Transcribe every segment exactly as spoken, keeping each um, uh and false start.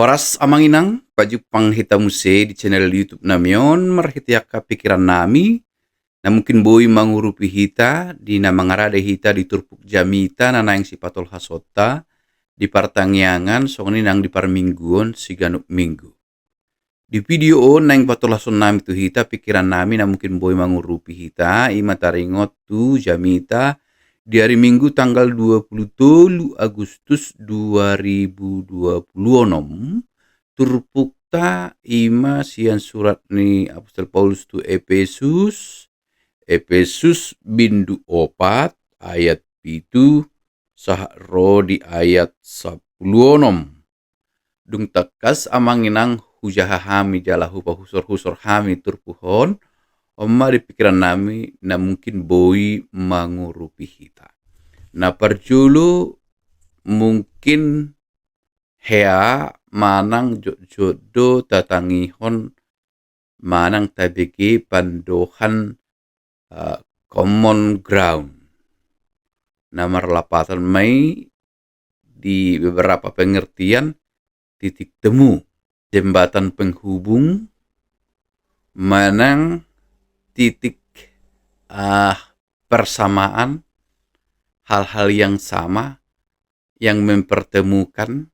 Horas amang inang, pajumpang hita muse di channel YouTube nami on marhite angka pikiran nami, na mungkin boi mangurupi hita di na mangarade hita di turpuk jamita na naeng sipatolhasonta di partangiangan songon i nang di parmingguon siganup minggu. Di video on naeng patolhason nami tu hita pikiran nami na mungkin boi mangurupi hita, i ma taringot tu jamita di ari Minggu tanggal dua puluh tolu Agustus dua ribu dua puluh onom. Turpukta i ma sian surat ni Apostel Paulus tu Epesus, Epesus bindu opat ayat pitu sahat ro di ayat sampulu onom. Dung tangkas amang inang hujaha hami jala hupahusor-husor hami turpuk on, on ma di pikiran nami na mungkin boi mangurupi hita. Na parjolo, mungkin hea manang jotjot do tatangihon manang tabege pandohan, eh, common ground. Na marlapatan ma i di beberapa pengertian titik temu, jembatan penghubung, manang titik, eh, persamaan, hal-hal yang sama yang mempertemukan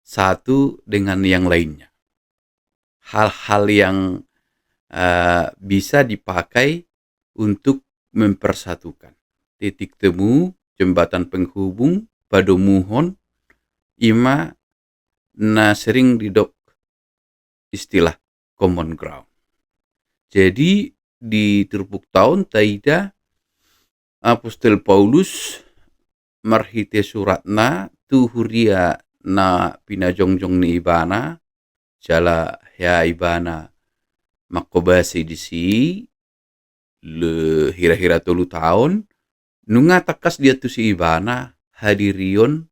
satu dengan yang lainnya. Hal-hal yang, eh, bisa dipakai untuk mempersatukan. Titik temu, jembatan penghubung, padomuhon, i ma na sering didok istilah common ground. Jadi, di turpukta on taida Apostel Paulus marhite suratna tu huria na pinajongjong ni ibana, jala hea ibana manghobasi disi, le-, hira-hira tolu taon, nunga tangkas diantusi ibana hadirion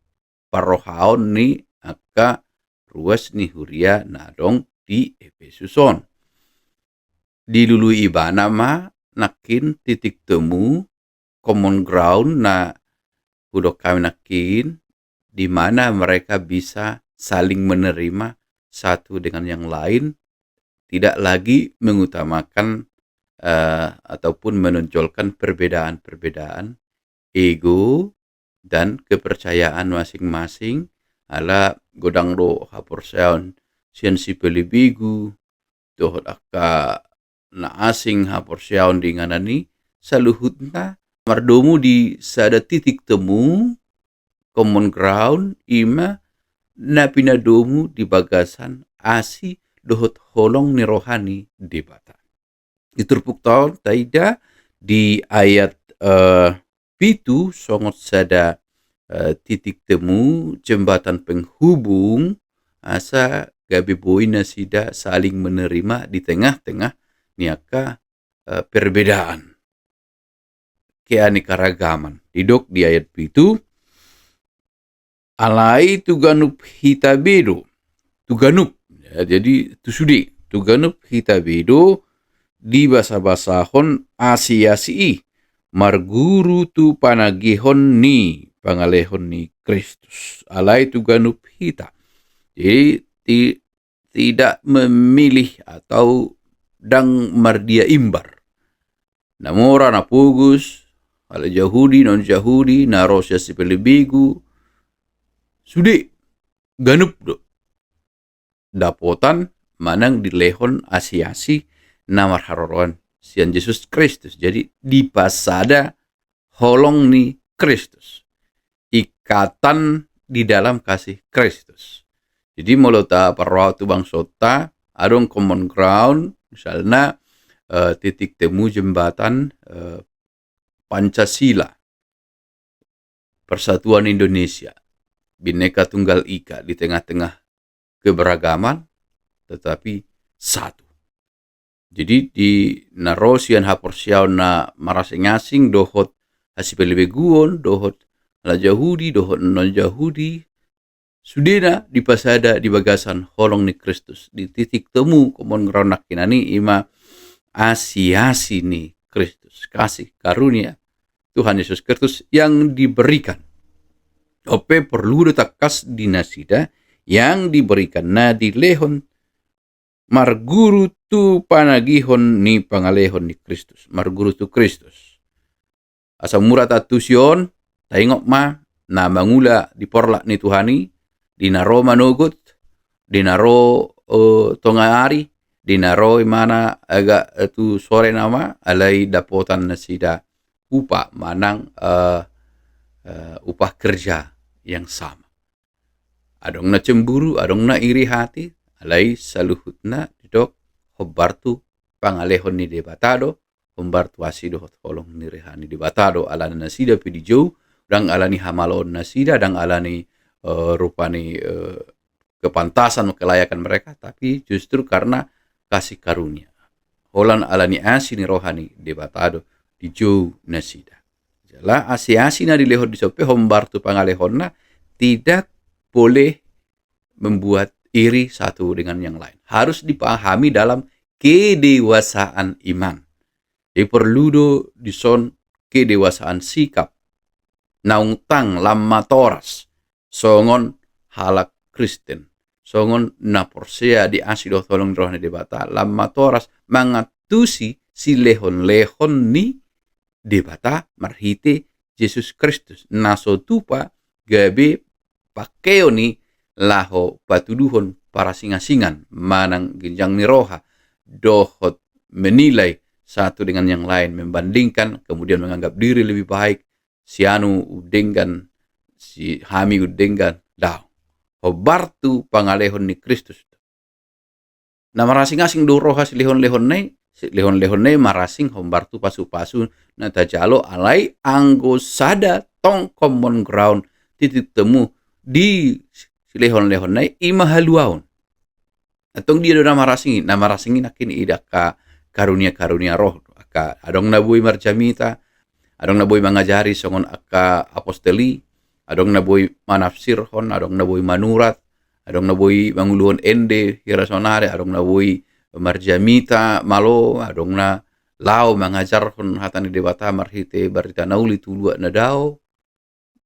parrohaon ni angka ruas ni huria na adong di Epesus on. Dilului ibana ma nangkin titik temu, common ground na hudok hami nangkin, di mana mereka bisa saling menerima satu dengan yang lain, tidak lagi mengutamakan, eh, ataupun menonjolkan perbedaan-perbedaan ego dan kepercayaan masing-masing, ala godang do haporseaon sian sipelebegu dohot angka na asing haporseaon di inganan i, saluhutna mardomu di sada titik temu, common ground, i ma na pinadomu di bagasan asi dohot holong ni roha ni Debata. Di turpukta on taida di ayat, eh, pitu songon sada, eh, titik temu, jembatan penghubung, asa gabe boi nasida saling menerima di tengah-tengah ni angka, eh, perbedaan, keanekaragaman. Didok di ayat pitu, alai tu ganup hita be do, tu ganup, ya, jadi tu sude, tu ganup hita be do dibasabasahon asi-asi i, marguru tu panagihon ni pangalehon ni Kristus. Alai tu ganup hita. Jadi, ti-, tidak memilih atau ndang mardia imbar. Na mora, na pogos, halak Jahudi, non-Jahudi, na ro sian sipelebegu, sude, ganup do dapotan manang dilehon asi-asi na marharoroan sian Jesus Kristus. Jadi, dipasada holong ni Kristus. Ikatan di dalam kasih Kristus. Jadi, molo taparrohahon tu bangsonta, adong common ground, misalna, eh, titik temu jembatan, eh, Pancasila, Persatuan Indonesia, Bhinneka Tunggal Ika, di tengah-tengah keberagaman, tetapi satu. Jadi, di na ro sian haporseaon na marasing-asing dohot hasipelebeguon, dohot halak Jahudi, dohot non-Jahudi, sudena dipasada di bagasan holong ni Kristus. Di titik temu common ground nangkinan i, i ma asi-asi ni Kristus, kasih karunia Tuhan Yesus Kristus yang diberikan. Ope porlu do tangkas di nasida yang diberikan, na dilehon marguru tu panagihon ni pangalehon ni Kristus, marguru tu Kristus. Asa mura taantusi on, taingot ma na mangula di porlak ni Tuhan i, di na ro manogot, di na ro, eh, tonga ari, di na ro imana agak, eh, tu sore nama, alai dapotan nasida upah manang, eh, eh, upah kerja yang sama. Adong na cemburu, adong na iri hati, alai saluhutna didok hombar tu pangalehon ni Debata do, hombar tu asi dohot holong ni roha ni Debata do, alani nasida pe dijou, ndang alani hamaloon nasida, ndang alani, eh, rupani, eh, kepantasan, kelayakan mereka, tapi justru karena kasih karunia. Holan alani asi ni roha ni Debata do dijou nasida. Jala asi-asi na dilehon dison pe hombar tu pangalehonna, tidak boleh membuat iri satu dengan yang lain. Harus dipahami dalam kedewasaan iman. Jadi perlu do dison kedewasaan sikap. Naung tang lam matoras songon halak Kristen, songon na porsea di asi dohot holong ni roha ni Debata, lam matoras mangantusi silehon-lehon ni Debata marhite Jesus Kristus, na so tupa gabe pakeon i laho patuduhon parasingasingan manang ginjang ni roha, dohot menilai satu dengan yang lain, membandingkan, kemudian menganggap diri lebih baik, si anu undenggan, si hami undenggan, daong. Hombar tu pangalehon ni Kristus. Na marasing-asing do roha silehon-lehonna i, silehon-lehonna i marasing hombar tu pasu-pasu na tajalo, alai anggo sada tong common ground, titik temu di silehon-lehonna i, ima haluaon. Antong dia do na marasing i? Na marasing i nangkin i angka karunia-karunia roh, angka adong na boi marjamita, adong na boi mangajari songon angka apostel i, adong na boi manafsirhon, adong na boi manurat, adong na boi manguluhon ende hira saonari, adong na boi marjamita malo, adong na laho mangajarhon hata ni Debata marhite barita na uli tu luat na dao.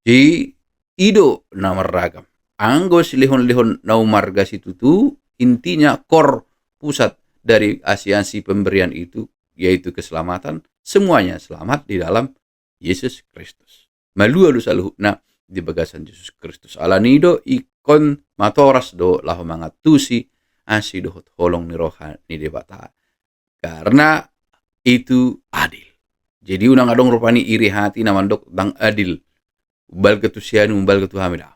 Jadi i do na marragam. Anggo silehon-lehon na umarga situtu, intinya core pusat dari asiansi pemberian itu, yaitu keselamatan, semuanya selamat di dalam Yesus Kristus. Malua do saluhutna di bagasan Jesus Kristus. Alani i do ingkon matoras do laho mangantusi asi dohot holong ni roha ni Debata. Karena itu adil. Jadi unang adong rupani iri hati na mandok ndang adil. Umbalga tu si anu, umbalga tu hami, daong.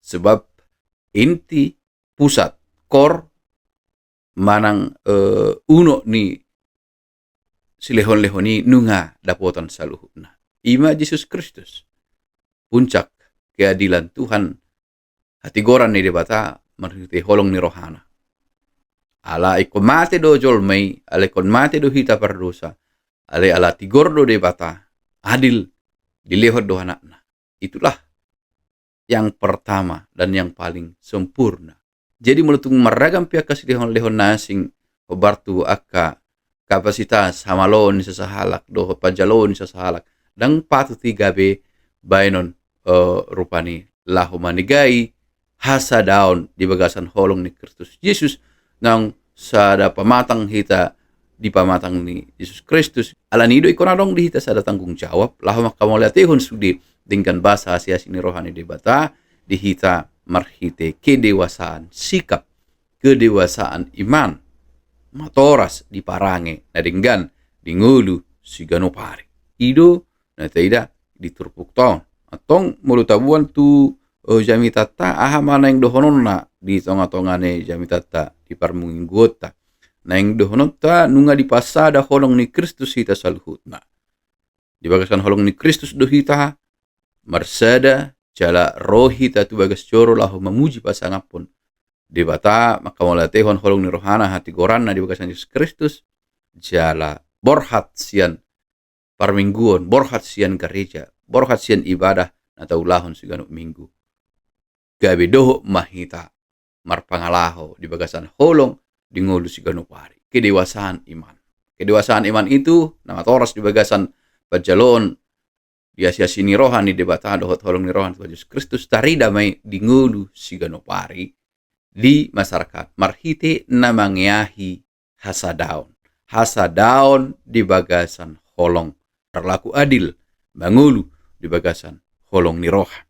Sebab inti, pusat, core, manang, eh, unok ni silehon-lehon i nunga dapotan saluhutna. Ima Jesus Kristus. Puncak keadilan Tuhan, hatigoran ni Debata marhite holong ni rohana. Ala ingkon mate do jolma i, ala ingkon mate do hita pardosa, alai ala tigor do Debata, adil, dilehon do anakna. Itulah yang pertama dan yang paling sempurna. Jadi molo tung marragam pe angka silehon-lehon na asing hombar tu angka kapasitas, hamaloon ni sasahalak dohot panjaloon ni sasahalak, ndang patut i gabe baenon, eh, rupani laho manegai hasadaon di bagasan holong ni Kristus Jesus. Naung sada pamatang hita di pamatang ni Jesus Kristus. Alani i do ingkon adong di hita sada tanggung jawab laho mangkamauliatehon sude denggan basa asi-asi ni roha ni Debata di hita marhite kedewasaan sikap, kedewasaan iman, matoras di parange na denggan di ngolu siganup ari. I do na taida di turpukta on. Antong molo taboan tu, eh, jamitanta, aha ma naeng dohononna di tonga-tonga ni jamitanta di parmingguonta? Naeng dohononta nunga dipasada holong ni Kristus hita saluhutna. Di bagasan holong ni Kristus do hita marsada jala ro hita tu bagas joro laho mamuji pasangaphon Debata, mangkamauliatehon holong ni rohana, hatigoranna di bagasan Jesus Kristus, jala borhat sian parmingguon, borhat sian gareja, borhat sian ibadah na taulahon siganup minggu. Gabe dohot ma hita marpangalaho di bagasan holong di ngolu siganup ari. Kedewasaan iman. Kedewasaan iman itu na matoras di bagasan panjaloon di asi-asi ni roha ni Debata dohot holong ni roha ni Tuhan Jesus Kristus, tarida ma i di ngolu siganup ari. di masyarakat marhite na mangeahi hasadaon. Hasadaon di bagasan holong, berlaku adil, mangolu di bagasan holong ni roha.